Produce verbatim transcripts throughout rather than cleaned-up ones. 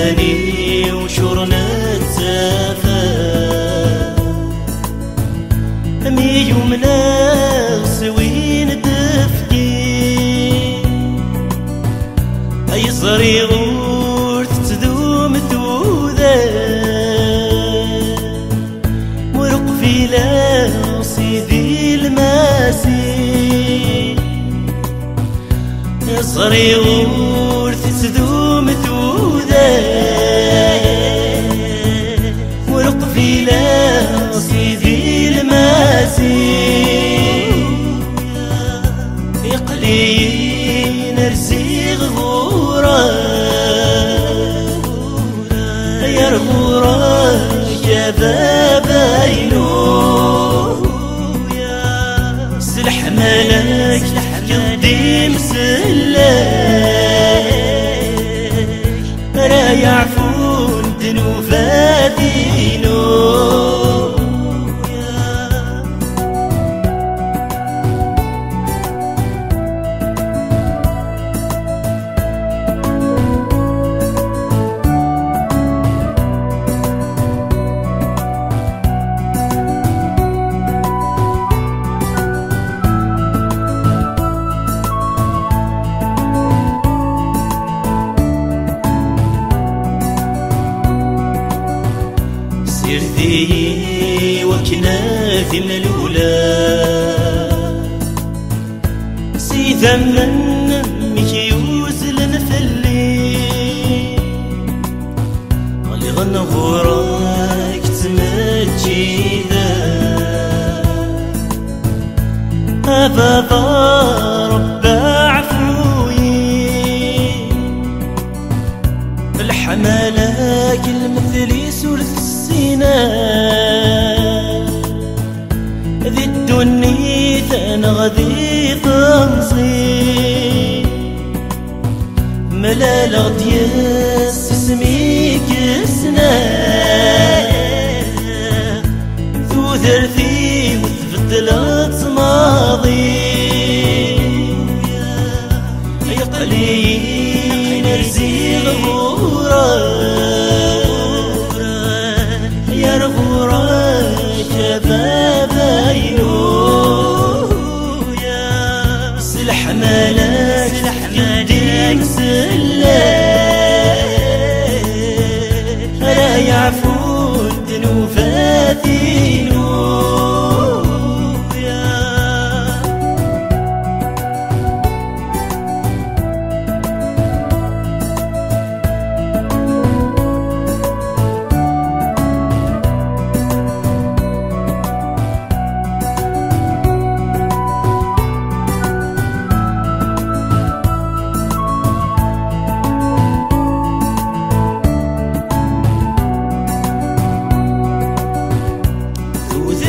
Ani ucur nettafa, mi yumneɣ s win d-tefki, ay ẓriɣ ur tettdum tudert. Ur qbileɣ Sidi Lmasiḥ, ẓriɣ ur tettdum tudert. Ur qbileɣ Sidi Lmasiḥ, iqli-yi rziɣ ɣur-k. Ay ar ɣur-k a baba-inu, s leḥmala-k tefkiḍ-d imsellek, ara yeɛfun ddnubat-inu. Sired-iyi wakken ad imlula s idammen-nnek yuzlen fell-i. Ɣliɣ-n ɣur-k ttmeǧǧideɣ, a baba Ṛebbi ɛfu-yi. Leḥmala-k lmetl-is ur tessin ara di ddunit neɣ di temẓi. Mlaleɣ-d yes-s mi yesna tudert-iw tbeddleḍ-tt maḍi. Yeqli-yi rziɣ ɣur-k, yar ɣur-k a baba-inu. S leḥmala-k tefkiḍ-d imsellek, ara yeɛfun ddnubat-inu.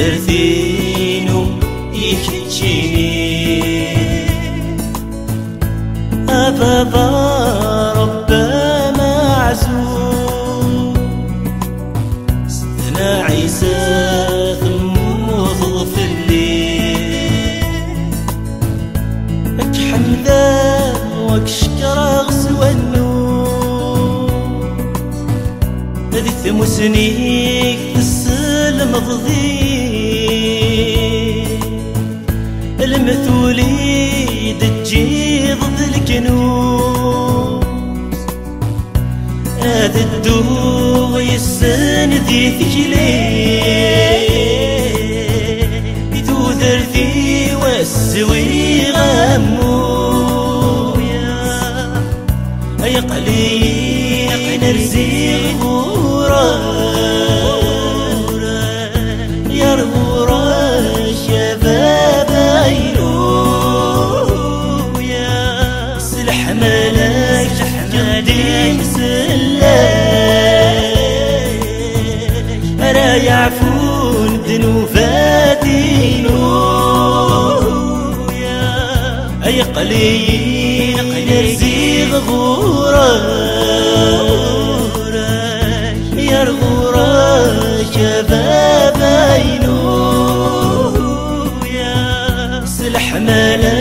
Tudert-inu i keččini, a baba Ṛebbi ameɛzuz. Sidna Ɛisa temmuteḍ fell-i, ad k-ḥemdeɣ u ad k-cekkreɣ s wannuz. Di tmusni-k tesselmeḍ-iyi, lmetul i d-teǧǧiḍ d leknuz. Ad dduɣ yes-sen di tikli, i tudert-iw ad swiɣ ammuya. Ay aql-i rziɣ ɣur-k, yar ɣur-k a baba-inu. S leḥmala-k tefkiḍ-d imsellek, ara yeɛfun ddnubat-inu. Ay aql-i rziɣ ɣur-k, yar ɣur-k a baba-inu. S leḥmala